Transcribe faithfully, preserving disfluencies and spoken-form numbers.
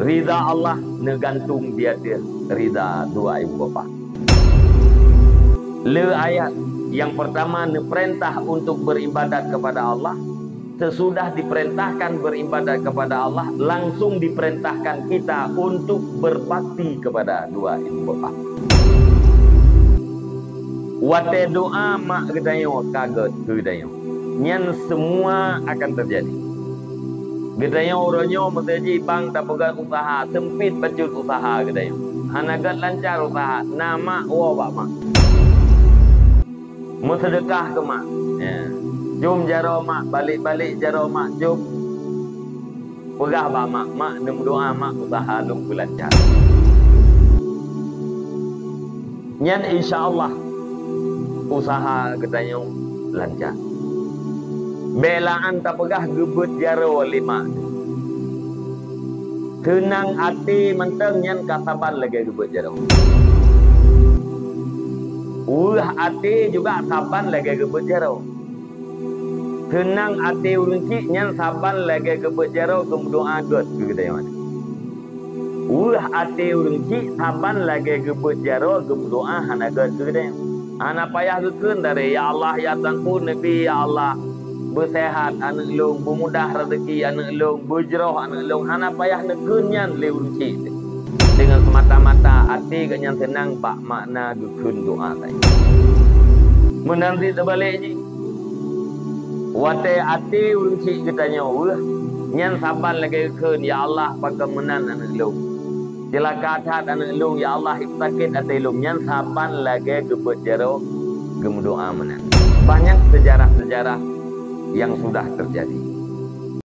Ridha Allah neugantung di ateueh ridha dua ibu bapa. Le ayat nyang pertama neupeurintah untuk beribadat kepada Allah. Sesudah diperintahkan beribadat kepada Allah, langsung diperintahkan kita untuk berbakti kepada dua ibu bapa. Watée doa mak geutanyoe ka gét keu geutanyoe, nyan semua akan terjadi. Geutanyoe uroe nyoe meuseuti bang tapeugét usaha, seumpit bacut usaha geutanyoe. Hana gét lancar usaha, na mak woe bak mak. Meuseudeukah keu mak. Ya. Jom jaroe mak, balek-balek jaroe mak, jom. Peugah bak mak, "Mak, neumeudoa mak usaha lôn beulancar." Nyan insya Allah usaha geutanyoe lancar. Bék la'an tapeugah geubeuet jaroe lé mak. Seunang até mantong nyan ka saban lagée geubeuet jaroe. Weueh até juga saban lagée geubeuet jaroe. Seunang até ureuëng chik nyan saban lagée geubeuet jaroe geumeudoa gét keu geutanyoe. Weueh até ureuëng chik saban lagée geubeuet jaroe geumeudoa hana gét keu geutanyoe. Hana payah geukheun dari, "Ya Allah, ya Tuhanku, neubi, ya Allah, beuseuhat aneuëk lôn, beumudah rezeki aneuëk lôn, beujroh aneuëk lôn." Hana payah neukheun nyan lé ureuëng chik. Deungon seumata-mata até geuhnyan seunang bak makna geukheun doa saja. Meunan cit teubalek jih, watée até ureuëng chik geutanyoe weueh, nyan saban lagée geukheun, "Ya Allah, pakon meunan aneuëk lôn. Ceulaka that aneuëk lôn, ya Allah, sakét até lôn." Nyan saban lagée geubeuet jaroe geumeudoa meunan. Banyak sejarah-sejarah yang sudah terjadi.